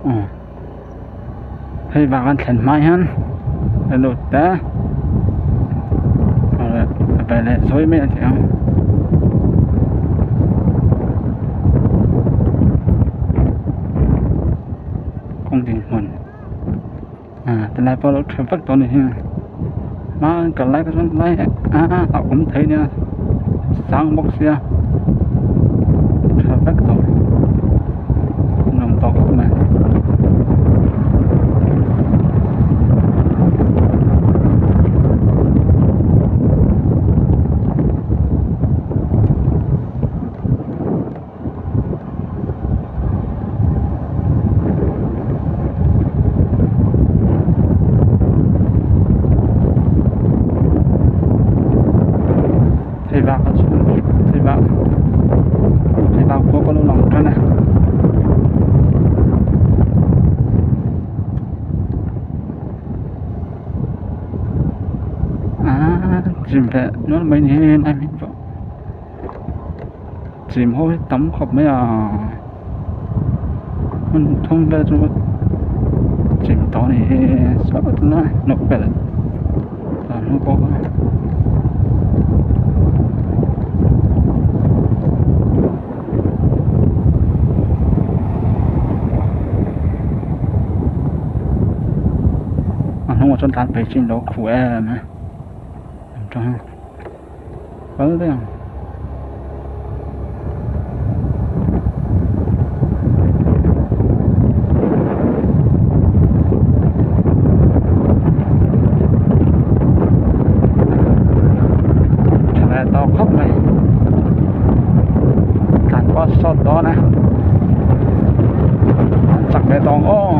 Aw hei vang an thlen hma hian a lut ta a veleh zawi mai a ti ang. Kawng dinhmun ah tilai pawh a lo tha vek tawh a ni hi hma an kal lai kha chuan tilai a awm thei nia sang bawk sia tha vek tawh nuam tawh khawp mai. Thei vak a chhung thei vak thei vak pawh ka lo lang tan a. Aaa chim leh nual mai ni hian a hming pawh. Chim ho hi tam khawp mai a hmun thum vel chu chim tawh a ni hi saw tlai hnawk vel a hnu pawh a. A hnungah chuan tlan phei chin lo khuh em a kal daih ang. Tha leh tawh khawp mai tlan pawh a sawt dawn a an chak leh tawh ang aw.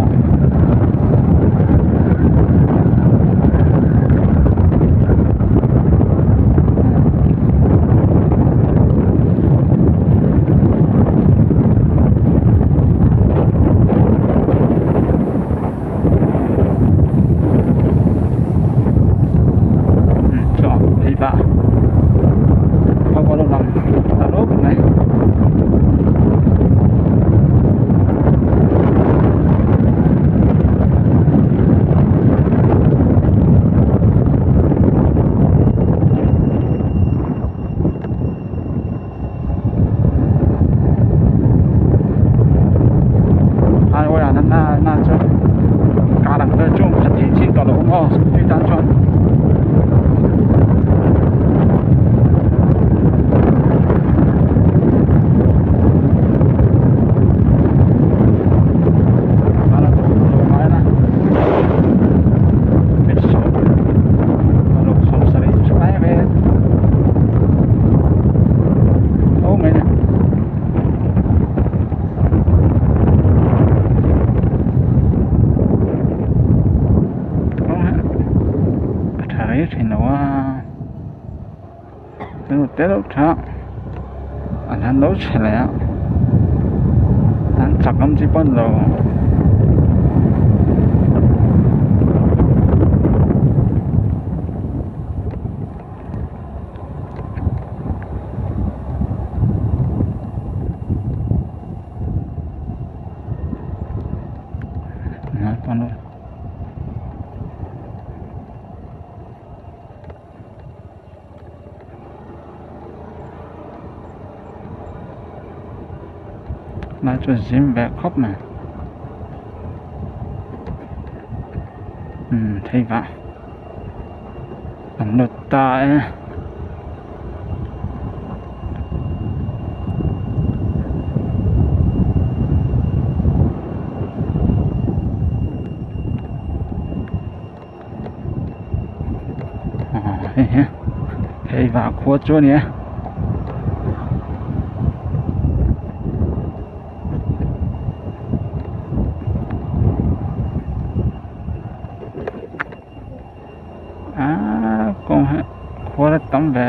Highway ah na na chuan car ang vel chu awm khat thei chin tawh lo awm aw scooty tan chuan. Te deuh tha an han lo chhe leh a an chak awm chi pawh a ni lo. Lai chu zim ve khawp mai umm thei vah an lut ta e. Hei hi phei vah khua chu a ni a. Aaa kawng hi khua la tam ve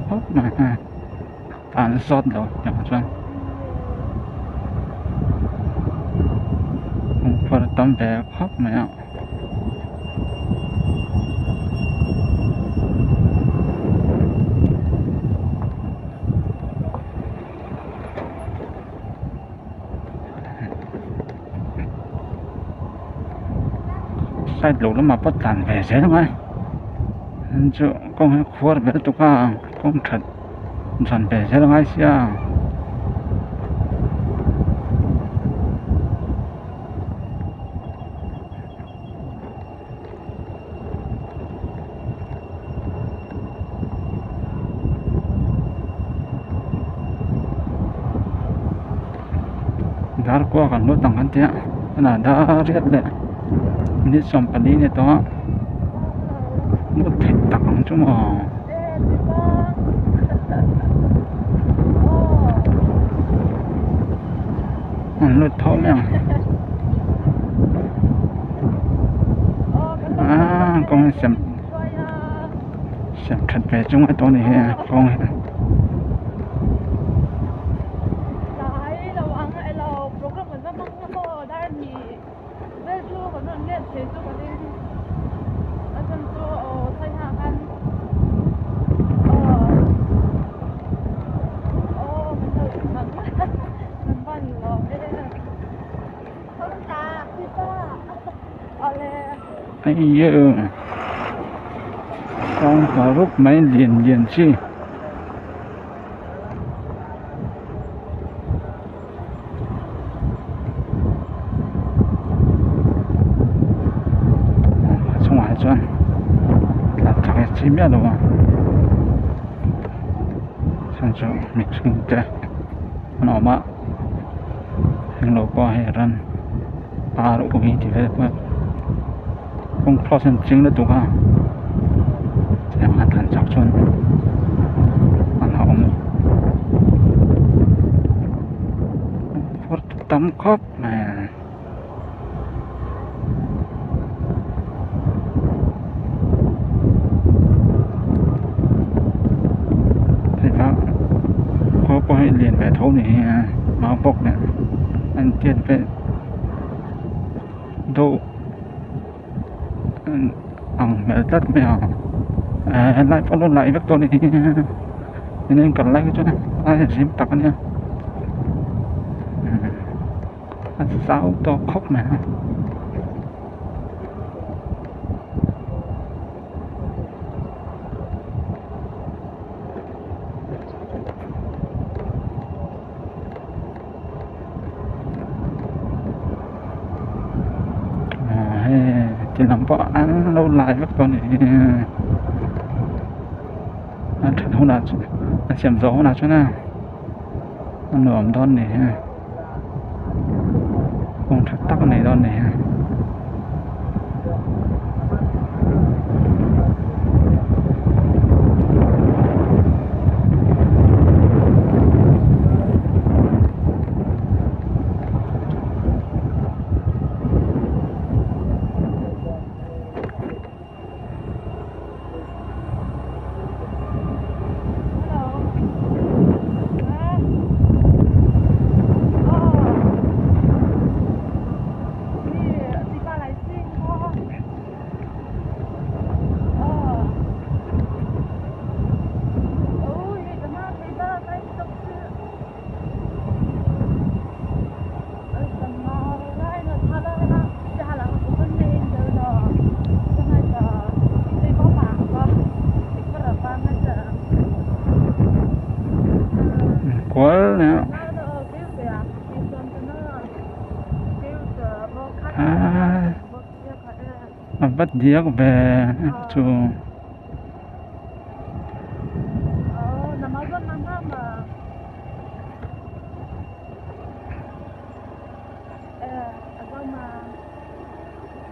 khawp mai a an zawt lo tiang chuan khua la tam ve khawp mai a. Side lo lamah pawh tlan ve zel ang a chu kawng hi khuar vel tuk a kawng that zan ve zel angai sia. Dar kuak an lut ang kan tia tunah dar riat leh minute 14 a ni tawh a lut theih tak ang chu maw. An lut tho mai ang ah kawng hi siam siam that ve chu ngai tawh a ni hi kawng hi. Kawng tha rup mai lian lian chi. A chungah hi chuan tlan chak hi chi miah lo a chhan chu mihring te an awm a englo pawh hei ran ar ui tih vel pawh kawng cross an ching lutuk a tiang a tlan chak chuan a hlauhawm phur tam khawp mai a. Khua pawh hi lian ve tho ni hi a mau bawk nen a intiat vel deuh ang hmel tlat mai a eh helai pawh lo laih vek tawh a ni hi kan lai hi chuan a zim tak a nia a zau tawh khawp mai a. Hei ti lam pawh an lo lai vek tawh a ni a that hunah chuan a siam zawh hunah chuan a nuam dawn a ni kawng tha tak a nei dawn a ni. Kual nia a va diak ve chu.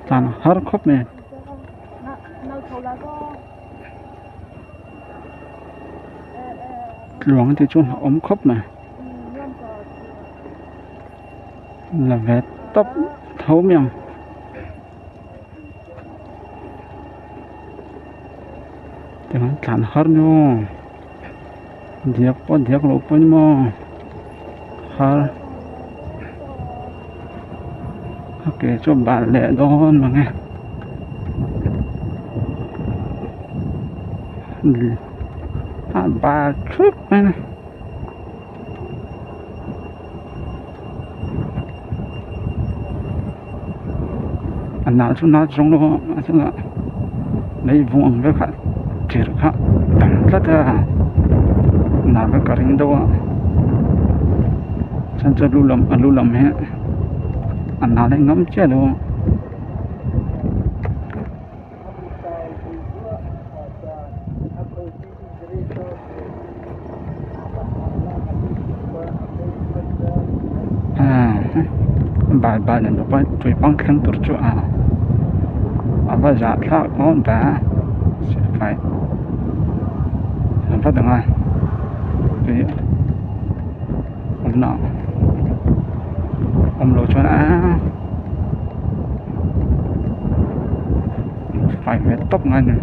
Tlan har khawp mai. Tluang te chu a awm khawp mai. La ve tawp tho mai ang. Tichuan tlan har ni maw diak pawh diak loh pawh ni maw har a ke chu a bal leh dawn mange a bal thup mai a. A nal chu nal zawng lo a a chungah lei vung ang vel kha tirh kha tam tlat a nal kha ka ring deuh a chuan chu lu lam a lu lam hi a nal hi ngam chiah lo a. Bal bal an bawk a tui pang thleng tur chu a a va zah thlak dawn ta fai a va dang a tui awmna awm loh chuan aaa fai hmel tawp ngai a ni.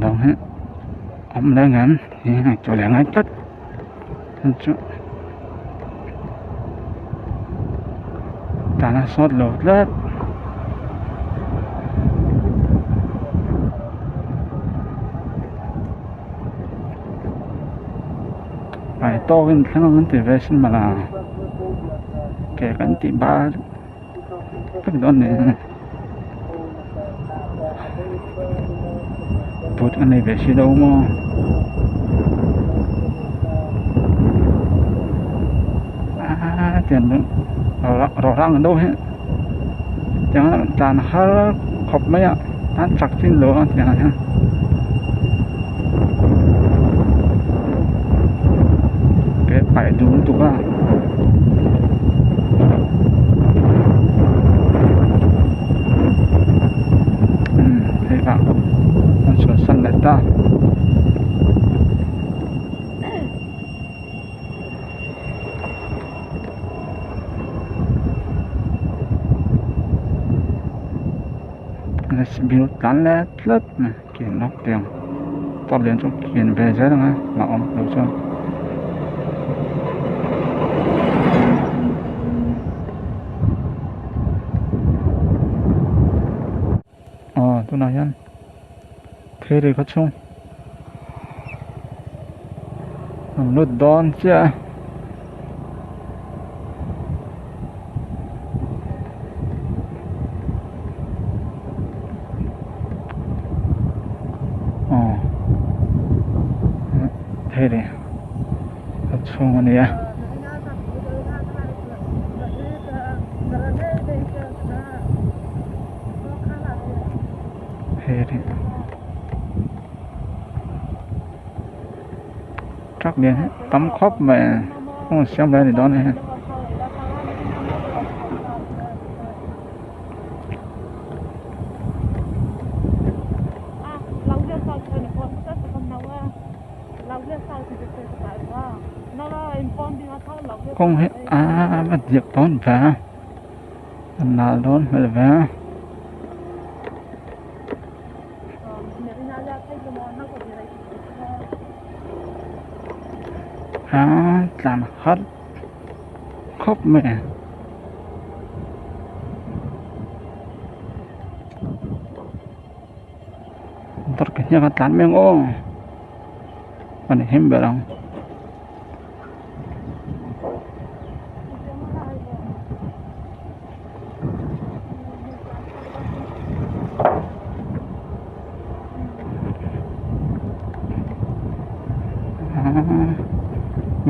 Dang hi awm leh ang em hi ngaihtuah leh ngai tlat hei chu tana sawt lo tlat. Pai tawkin thleng ang an ti ve sin mala ke kan tih bar vek dawn ni boot a nei ve si lo maw aaa tiang rawh rang deuh hi tiang a tlan har khawp mai a tan chak chin lo a tiang ah hian. Ke paih duh lutuk a. Umm hei vang an chhuahsan leh ta. Bill tlan let tlat mai kian lawk teh ang tawp lian chu kian ve zel ang a la awm loh chuan. Aw tunah hian thil ri kha chhung an lut dawn chiah a. Aw thei leh a chhung a nia. Truck lian hi tam khawp mai a kawng siam lai a ni dawn a ni. Kawng hi a diak dawn ve a a nal dawn hmel ve a. A tlan har khawp mai a motor ke hniak a tlan mai ang aw a ni him ber ang.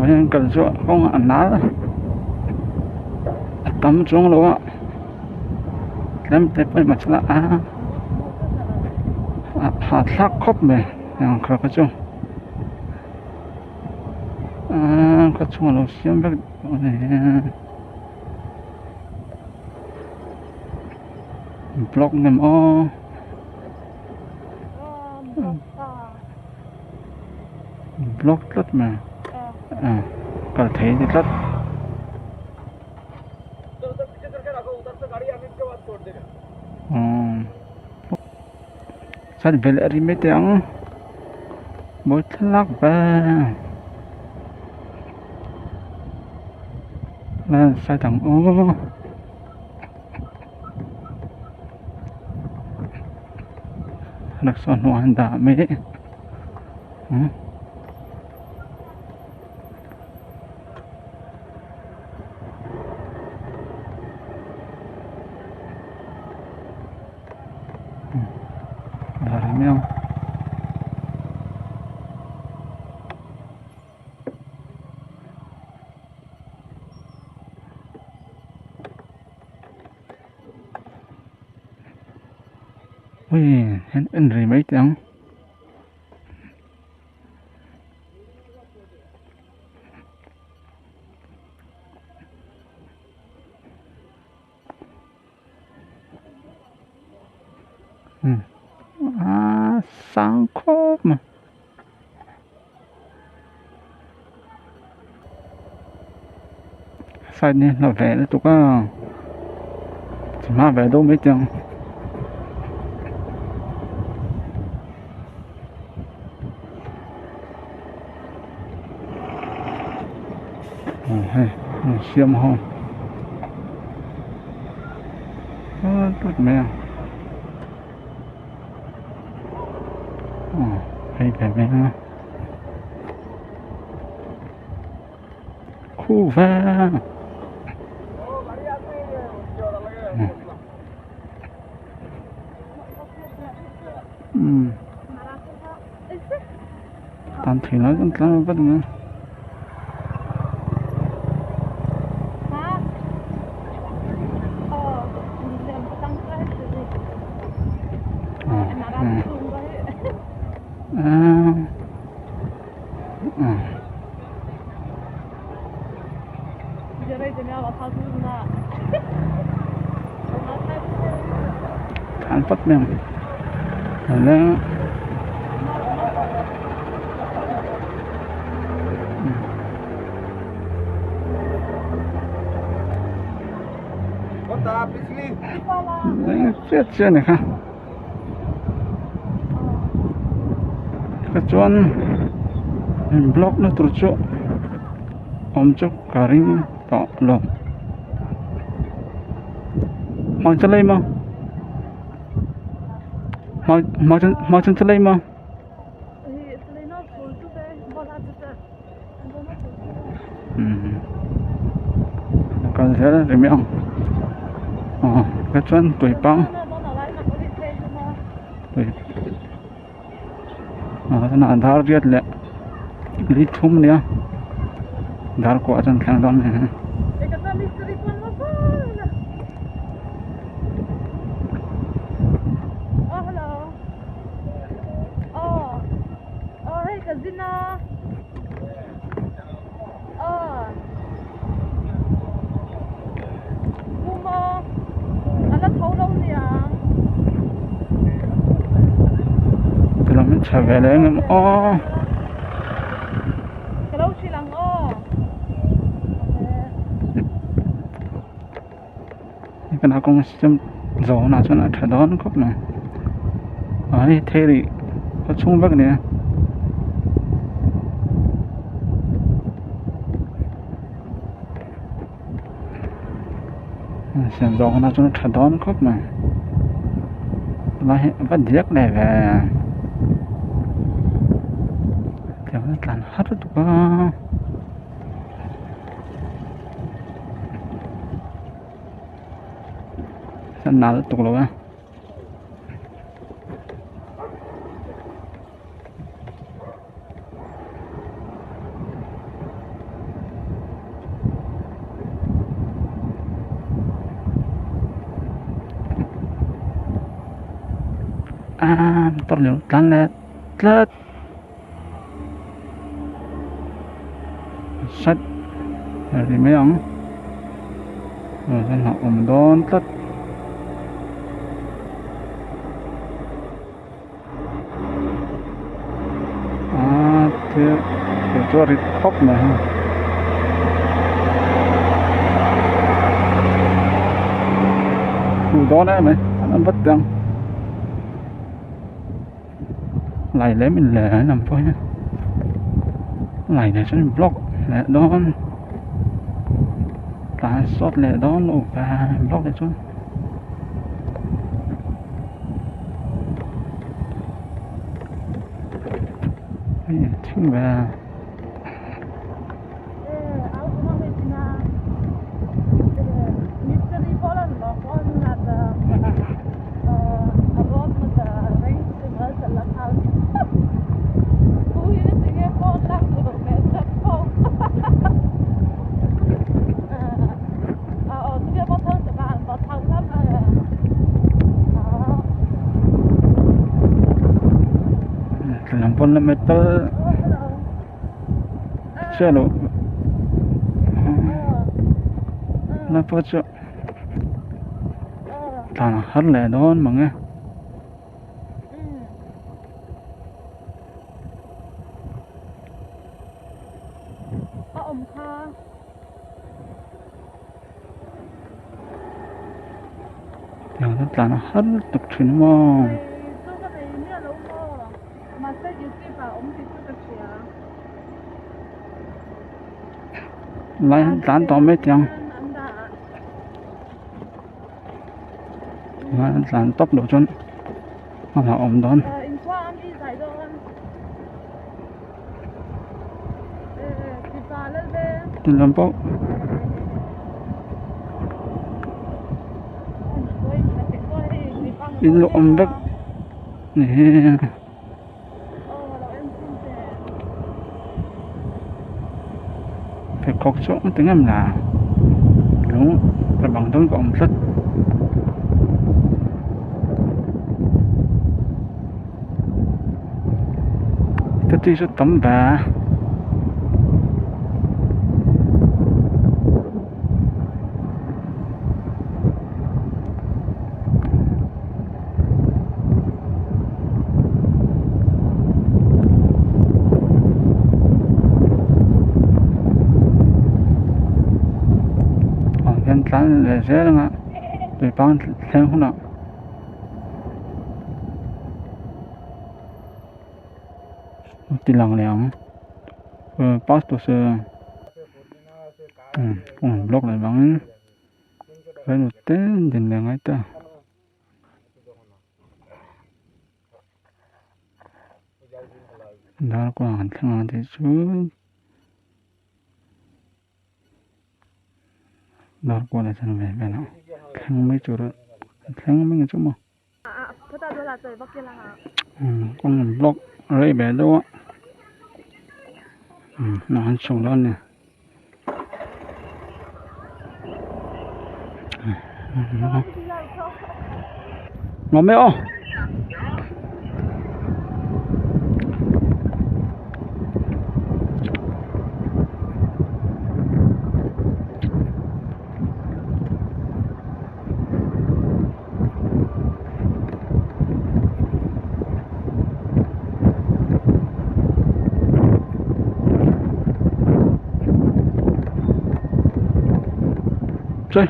Vawiin kal chu kawng a nal a tam chuang lo a tlem te pawh a chhuah a a hahthlak khawp mai heng kha kha chu aaa khaw chhungah lo siam vek tawh a ni. Block nem aw block tlat mai kal thei a ni tlat. Chuan veleh a ri mai teh ang mawi thlalak ve side ang aw. Rickshaw hnuai an dah mai Umm la reng mai ang. Ui en en rei mai teh ang. Aaa sang khawp mai. Side hi hla ve lutuk a chhuma ve deuh mai teh ang. Aw hei an siam ho tut mai a aw hei ve mai a khu vang umm tan thei lai chuan tlan vat mai tlan vat mai ang chiah chiah a ni kha tichuan in block na tur chu awm chu ka ring tawh lo hmang chu lei maw. Kal zel a ni mai ang aw tichuan tuipang tui ah tunah dar riat leh li thum a nia dar kuah chuan thleng dawn a ni. Tilam hi chhe ve leh engemaw aw. Hei kawng siam zawh hunah chuan a tha dawn khawp mai a hei thei rih khaw chhung vek a ni a. Siam zawh hunah chuan a tha dawn khawp mai lai hi a va diak leh ve tiang hian tlan har lutuk a. Nal lutuk lo a. A motor leh tlan leh tlat sat a ri mai ang a awm dawn tlat. Aaa thil thil chu a rit khawp mai hei hmuh dawn em mai an vat teh ang lai lem in leh an awm pawh hian lai leh chuan block leh dawn tah sawt leh dawn lo block leh chuan. Hei thing ve a. Lam pawn la metal chiah loh la pawh chu tlan a har leh dawn mang e. Tiang chu tlan a har tuk thin maw. Lai an tlan tawh mai tiang lai an tlan tawp loh chuan a hlauhawm dawn. Tin lam pawh in lo awm vek ehe pheikhawk chu a ti ngam la lung a bang dawn ka awm tlat. Tati chu tam ve a. Ah hian tlan leh zel anga tuipang thleng hunah. Ti lang leh ang pastor se block leh vangin reilo te din leh ngai ta darkawng an thleng ang tih chu. Darkuala chuan ve vel a thleng mai tur a thleng mai ang chu maw kawng an block rei ve deuh a hnah an chho dawn a ni. Ngawm e aw. Chơi.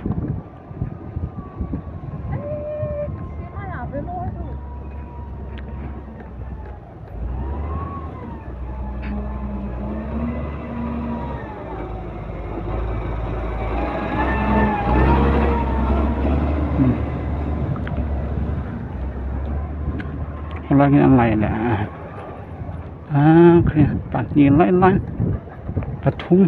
Lai nge an lai leh a khi pahnih lai lai pathum.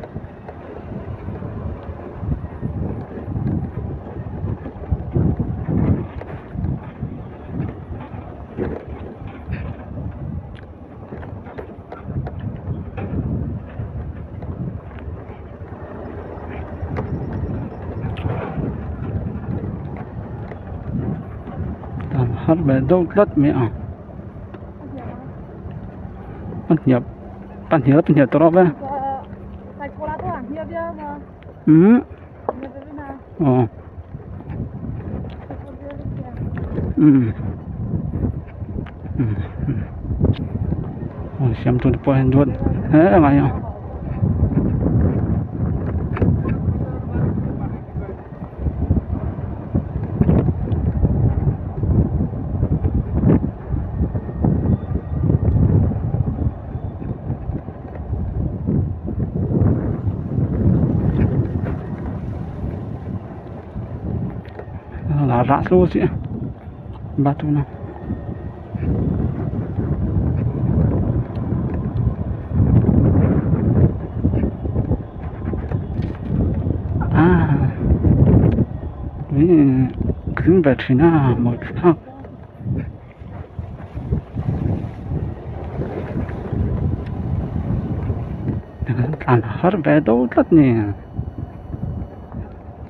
Har ve deuh tlat mai a a hniap a hnial a hnial tawh ve umm aw umm aw siam tur te pawh hian duat hle mai a. Là rã luôn chị ba tu nào. ve thin a mawi thlak. Tlan har ve deuh tlat a ni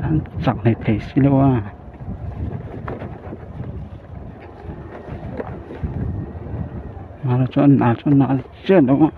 an chak hlei thei si lo a. Mahse chuan nal chu nal chiah lo a.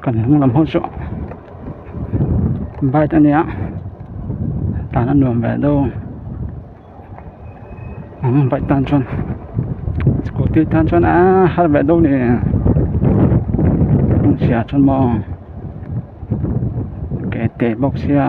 Kan hnung lam ho chu bike a nia tlan a nuam ve deuh ang bike tan chuan scooty tan chuan aaa har ve deuh a ni kawngchhia chuan maw ke te bawk sia.